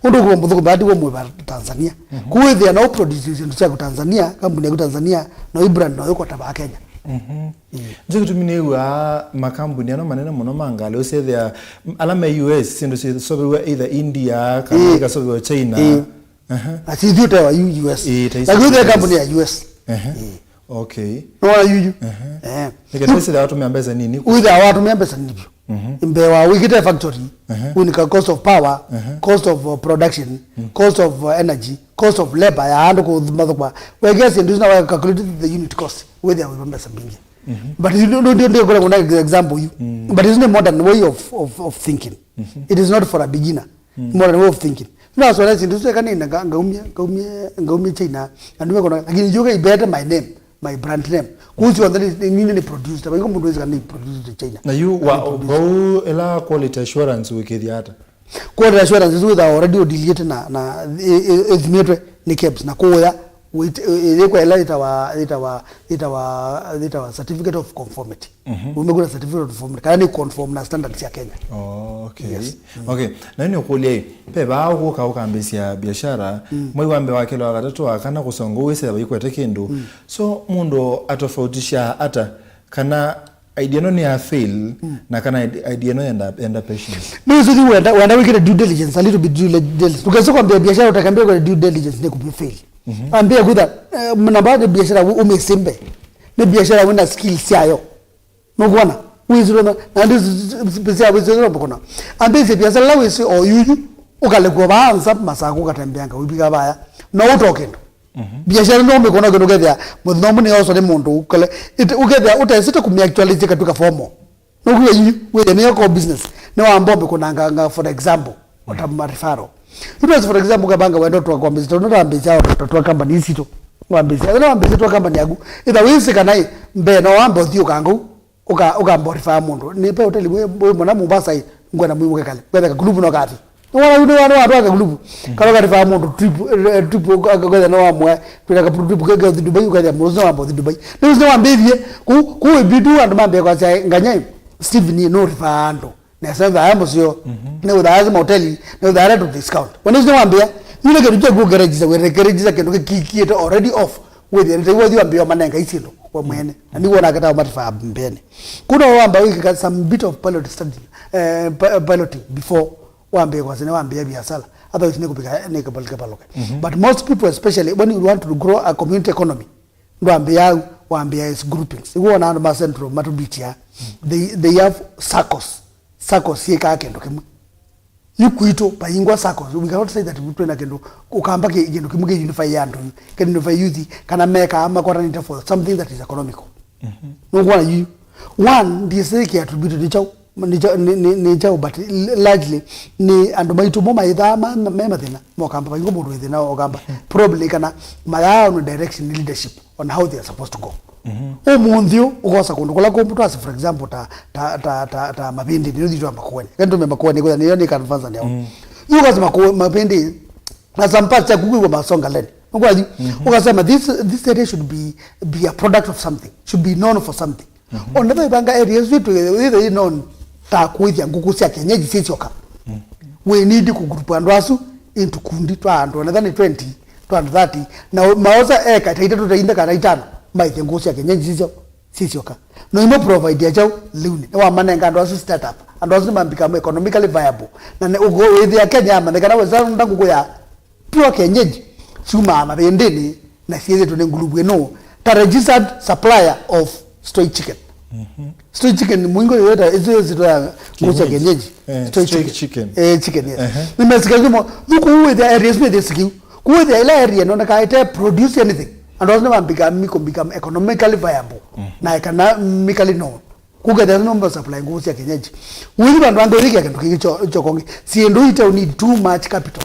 Ũndũ kwa mũthũkũmi, but wĩ mwĩ Tanzania. Mhm. Kũu ĩthĩa no produce syĩndũ syaku Tanzania, kambuni yaku Tanzania, no i brand no yũkota ba Kenya. Mhm. Ĩĩ. Nĩkyo kĩtumi nĩw'aa makambuni ano manene mũno ma ngalĩ ũsethĩa ala me U S, syĩndũ syĩsovewa either India, kana ĩĩ, ikasovewa China. Ĩĩ. Aha. Na si ithuĩ ũtewa yu U S. Ĩĩ, ta ici. Na ithuĩ kambuni ya U S. Aha. Ĩĩ. Okay. Nĩwona yuyu? Aha. Eh. Nĩkĩ ta ici watũmĩa mbeca nini? Wĩthĩa watũmĩa mbeca nini vyũ. Mhm. Mbee wa wĩkĩte factory, aha, wĩnika cost of power, aha, cost of, uh, production, mm, cost of, uh, energy, cost of labor ya andũ kũmathũkũma. Wekea syĩndũ isu na wa calculate the unit cost, wĩthĩa wĩva mbeca mbingĩ. Mhm. But you don't, don't, don't, don't, kuna example yu. Mm. But it's not modern way of, of, of thinking. Mhm. It is not for a beginner. Mm. Modern way of thinking. Nasona syĩndũ isu eka nĩna nga-, ngaumia, ngaumia, ngaumia China, andũ mekona, lakini yuka ibete my name, my brand name. Kũu syonthe nĩ, nĩ, nĩ, nĩ produced, vaiko mũndũ wĩsĩ kana nĩ produced China. Na yu wa, vau ĩla quality assurance wĩkĩthya ata? Quality assurance isu wĩthaa already ũdiliĩte na, na ĩ-, ĩ-, ĩthimĩtwe nĩ kebs na kũũya, wĩt-, ĩ-, ĩ-, ĩyĩkwa ĩla yĩtawa, yĩtawa, yĩtawa, yĩtawa certificate of conformity. Mhm. Umekuwa na certificate of conformity, kana nĩ conform na standards ya Kenya. Oh, okay. Yes. Mm. Okay. Na nĩ ũkũlya ĩ, pe vaa ũkũka ũkambĩsya biashara, mm, mwei wa mbee, wa kelĩ, wa katatũ, wa kana kũsonga ũwĩsĩ yava ikwete kĩndũ. Mm. So, mũndũ atofautisha ata kana idea ĩno nĩ ya fail, mm, na kana ide-, idea ĩno yenda, yenda patience? Nĩ ũsũthi wenda, wenda wĩkĩte due diligence, a little bit due diligence. Ndũkese kwambia biashara ũtakambia kwa due diligence nĩ kũbi fail. Mhm. Ambia kutha, eh, namba nĩ biashara ũ-, ũmĩsimbe. Nĩ biashara wĩna skills syayo. Nũkwona? Wĩsĩlwe na, na ndi s-, s-, s-, biashara wĩsĩlwe na mbokona. Ambĩsye biashara la wĩsĩ o yuyu, ũkalekwa vaa nza, masaku ũkatembeanga, wĩvika vaya. No ũto kĩndũ. Mhm. Biashara no ũmĩkona kĩndũ ũkethĩa, mũthenya ũmwe nĩyoso nĩ mũndũ, ũkale, ĩte-, ũkethĩa, ũtesĩte kũmĩ actualize katwĩka formal. Nũkwĩa yuyu, wĩthĩa nĩyo core business. Nĩ wamba ũmĩkũnanga, nga, for example, ota ma referral. It was, for example, kabanga wendo twa kwambĩsya, tondũ ndambĩsya o twa, twa company ici tu. Wambĩsya, ĩla wambĩsya twa company yaku, ĩtha wĩsĩ kana ĩ, mbee no wambe ũthiĩ ũkangou, ũka, ũka modify mũndũ. Nĩ pe hoteli wĩ, wĩ mũna Mombasa ĩ, ngwenda mwĩ mũkekale. Wetha ka group no kathi. Nĩ wona yu nĩ wona watwaka group. Kana ũka refer mũndũ trip, eh, trip, ũka, ũka, ũkethĩa no wamwe, twĩna ka group ke, ke Dubai, ũkethĩa mũndũ no wambe ũthi Dubai. Nĩ ũsĩ wambĩthie, ku, ku ĩbidi andũ mambie kwasya nganya, Steve ni no refer andũ. Nesa thaya mũseo. Mhm. Nĩ ũthaya mahoteli, nĩ ũthaya to discount. Wene ũcio wambĩa, yule kĩndũ kya kugeregiza, weregeregiza kĩndũ kĩkiĩte already off. Wĩthĩa nĩ taiwa thiwa mbio manenga isyĩndũ we mwene. Na nĩguo nake tawa matifa mbene. Kuna wamba wĩkĩka some bit of pilot study, eh, pi-, piloting before wambie kwa sene wambia biashara. Otherwise nĩ kupika, nĩ kapal-, kapaloke. Mhm. But most people, especially when you want to grow a community economy, ndwambia au, wambia is groupings. Iguo ona andũ ma Central matubitia. They, they have circles. Sacco syĩkaa kĩndũ kĩmwe. Yu kwitũ, vaingwa sacco, we cannot say that twĩna kĩndũ, ũkamba kĩ-, kĩndũ kĩmwe kĩ unify andũ, kĩ unify youth, kana mekaa makwatanĩte for something that is economical. Mhm. Nũkwona yu, one, ndisĩ kĩ attribute nĩ kyaũ, nĩ kya-, nĩ, nĩ, nĩ kyaũ, but largely, nĩ andũ maitũ mo maithaa ma, ma, me mathĩna, mokamba, vaingwa mũndũ wĩ thĩna, okamba, mhm, probably kana mayaa on direction nĩ leadership on how they are supposed to go. Mhm. Ũmũnthĩ ũũ, ũkosa kũndũ kũla kũmũ twasi, for example, ta, ta, ta, ta, ta Mavĩndĩ, nĩyo thitũ ya Makueni. Kani tume Makueni, kwa nĩyo nĩ conference yao. Mm. Yu ũkosa Maku-, Mavĩndĩ, na some parts ya kuku kwa Masonga Lane. Nũkwona yu? Mhm. Ũkasema, this, this area should be, be a product of something, should be known for something. Mhm. Ona ĩvanga areas vitu, either known ta kuithia nguku sya kienyeji sisyoka. Mm. We need kũgrupu andũ asu into kundi twa andũ onetha nĩ twenty, twa andũ thirty, na maosa eka ta itatũ, ta ine, kana itano, maĩthye ngũkũ sya kĩenyeji sisyo sisyoka. No imo provide ya kyaũ lĩunĩ? Nĩwamanenga andũ asu startup. Andũ asu nĩmambika economically viable. Na nĩ ũkũ-, wĩthĩa Kenya yamanyĩkana wesa nda ngũkũ ya pure kienyeji syumaa mavĩndĩnĩ na syĩthĩtwe nĩ nguluvu ĩno ta registered supplier of stray chicken. Stray chicken, mũingo yĩweta, ĩsu yĩsĩtwa ya ngũkũ sya kienyeji. Eh, stray chicken. Eh, chicken, yes. Nĩmesika kĩmo, thuku wĩthĩa area isu nĩthĩsikiu. Kuwĩthĩa ĩla area ĩno nĩkaĩte produce anything. Andũ asu nĩmambika miko become economically viable. Na economically known. Kukethĩa nũmba supply ngũkũ sya kienyeji. Wĩthi vandũ vangĩ ũyĩkĩa kĩndũ kĩngĩ kyo, kyo kongĩ. Syĩndũ ite you need too much capital.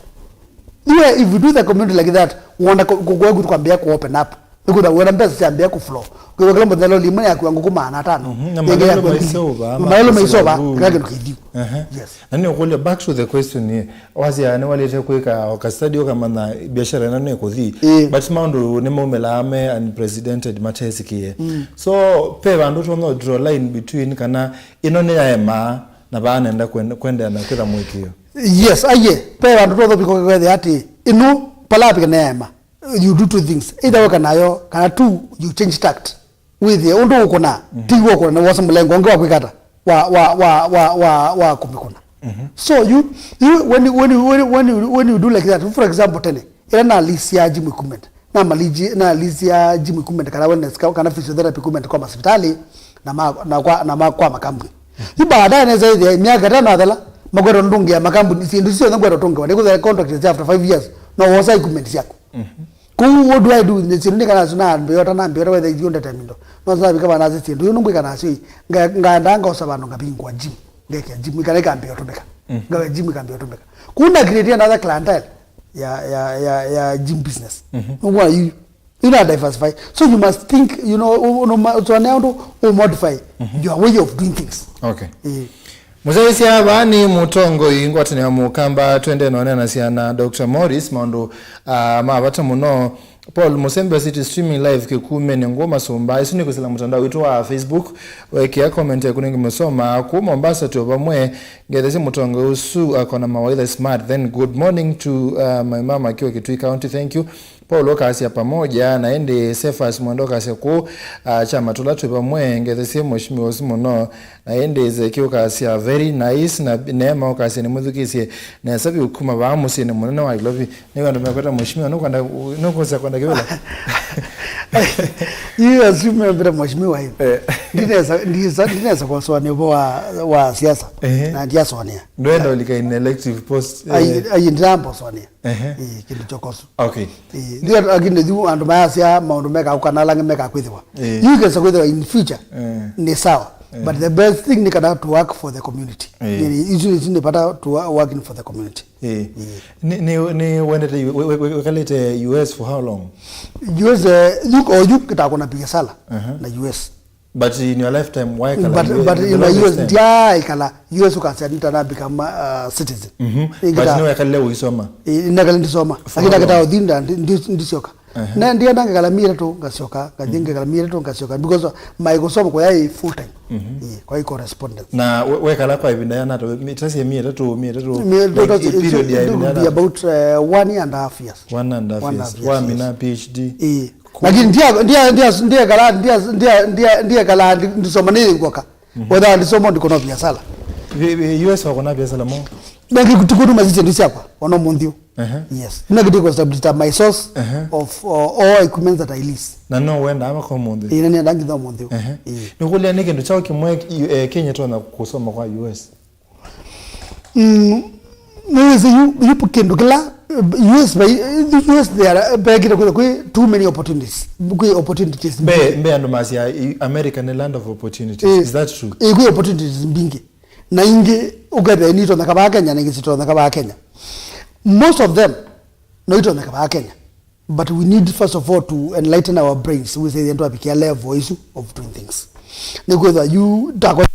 You, if you do the community like that, wonda kũkwĩa kwambĩa ku open up. Nĩkwĩthĩa wĩona mbesa syambĩa ku flow. Kwĩthĩa kĩla mũthenya loli ĩmwe yakua ngũkũ maana atano. Mhm, na ĩngĩ malolo yakua ngili. Maisova, mamalolo maisova, kĩla kĩndũ kĩthiu. Yes. Na nĩ ũkũlya back to the question, eh, wasya nĩwalĩte kwĩka o ka study ũkamanya biashara ĩno nĩkũthi. Ĩĩ. But maũndũ nĩmaumĩlaa me unprecedented matesĩkĩe. So pe vandũ tũno draw line between kana ĩno nĩyaemaa na vaa nenda kwen-, kwendeea na kwĩtha mũĩkĩĩo. Yes, aiye, pe vandũ tũno because kwethĩa atĩ ĩno palapika nĩyaema. You do two things. Either weka nayo, kana two, you change tact. Wĩthĩe ũndũ ũkũna, ti w'o ũkũna, na wosa mũlengo ũngĩ wa kwĩka ata? Wa, wa, wa, wa, wa, wa kũmĩkũna. So you, you, when you, when you, when you, when you, when you do like that, for example, tene, ĩla nalisia gym equipment, namaliji-, nalisia gym equipment, kana wellness, ka-, kana physiotherapy equipment kwa masivitalĩ, na ma, na kwa, na ma, kwa makambuni. Yu baadaye nesa ĩthĩa, myaka ĩtano yathela, makweta ndũngĩa makambuni, syĩndũ syonthe ngweta tũngewa, nĩkũthĩa contract is after five years, no wosa equipment syaku. Kũu, what do I do? Nĩ syĩndũ nĩka nasyo nambĩota, nambĩota wetha ithyĩ ũndete mindo. No sasa vika vana sĩ syĩndũ, yu nũngwĩka nasyo ĩ, nga-, ngaenda ngaosa vandũ ngavingũa gym. Ngekĩa gym, ikana ikambĩa ũtũmĩka. Ngawe gym ikambĩa ũtũmĩka. Kũu na create another clientele ya, ya, ya, ya gym business. Nũkwona yu, yu na diversify. So you must think, you know, u-, u-, ũtwanea ũndũ u modify your way of doing things. Okay. Eh. Mũsyaĩĩsya vaa nĩ mũtongoi ngwatanĩo ya Mũkamba, twende nonena syana Doctor Morris, maũndũ, ah, ma vata mũno. Paul Mũsembi wasĩtye streaming live Kĩkumĩnĩ, ngũ masũmba. Ĩsu nĩ kwĩsĩla mũtandao witũ wa Facebook. Wekĩa comment yaku nĩngũmĩsoma. Kũu Mombasa twĩ vamwe, ngethesye mũtongoi ũsu akona mawaitha smart. Then good morning to, uh, my mama akiwa Kitui County. Thank you. Paul ũkasya pamoja, na ĩndĩ Cephas Mwenda ũkasya kũũ, ah, kyama tũla twĩ vamwe, ngethesye mheshimiwa ũsu mũno, na ĩndĩ Zeki ũkasya very nice, na Neema ũkasya nĩmwĩthukĩĩsye nesa vyũ kuma vaa mũsyĩnĩ mũnene wa Nairobi. Nĩ andũ mekweta mheshimiwa, nũkwenda, nũkũsya kwenda kĩvĩla? Yu asu membeta mheshimiwa yu. Eh. Ndinesa, ndisa, ndinesa kũsũanĩa ũvoo wa, wa siasa, ehe, na ndiasũanĩa. Ndwenda ũlika in elective post, eh. Ai, ai, ndinambosũanĩa. Ehe. Ĩĩ, kĩndũ kyokosu. Okay. Ĩĩ, ndio, lakini yu andũ mayasya maũndũ meka ũkana ala angĩ meka kwĩthĩwa. Ĩĩ. Yu ikesa kwĩthĩwa in future, eh, nĩ sawa. Eh. But the best thing nĩ kana to work for the community. Ĩĩ. Ĩĩ, isu, isu nĩ vata to wo-, working for the community. Ĩĩ. Ĩĩ. Nĩ, nĩ, nĩ wendete, we-, we-, we-, wekalĩte U S for how long? U S, eh, yu, o yu kĩtakona biashara, aha, na U S. But in your lifetime, waikala? But, U S, but in my U S, ndyaikala U S ukasya nitana become a citizen. Mhm. But nĩwekalile ũisoma? Ĩĩ, nĩnekala ndisoma. Lakini ndakĩtaa ũthi nda-, ndi-, ndi-, ndisyoka. Ehe. Na ndienda ngekala myeri ĩtatũ ngasyoka, ngathi ngekala myeri ĩtatũ ngasyoka, because my kusoma kũya ĩ full time. Mhm. Ĩĩ, kwa ĩ correspondence. Na we-, wekala kwa ĩvinda yana ata? Mitasie myeri ĩtatũ, myeri ĩtatũ, myeri ĩtatũ, like, period ya ĩvinda yana ata? About, eh, one and a half years. One and a half years. Wamina P H D. Ĩĩ. Lakini ndia, ndia, ndia, ndia kala, ndia, ndia, ndia, ndia kala, ndi-, ndisoma nĩ ngwoka. Mhm. Whether ndisoma ndikona biashara. Vi-, vi-, U S wakona biashara mo? Na ngi-, tikutuma sisi ndu syakwa, ono munthi. Ehe. Yes. Na ngitiko establish my source, ehe, of, uh, all equipments that I lease. Na no wenda ama kwa munthi? Ĩĩ, na nĩ ndangitha munthi. Ehe. Ĩĩ. Nikulia nĩ kĩndũ kyaũ kĩmwe, eh, Kenya tona kusoma kwa U S? Mm, nĩwĩsĩ yu, yu kĩndũ kĩla, eh, U S vai-, eh, U S they are, eh, vekĩte kwĩthwa kwĩ too many opportunities. Kwĩ opportunities mbingĩ. Mbe, mbe andũ masya, i-, America nĩ land of opportunities. Eh, is that true? Eh, kwĩ opportunities mbingĩ. Na ingĩ, ũkethĩa nitonyeka vaa Kenya, na ingĩ sitonyeka vaa Kenya. Most of them, no itonyeka vaa Kenya. But we need, first of all, to enlighten our brains, wĩsĩthye twavikia level isu of doing things. Nĩkwĩthwa yu, ndakwa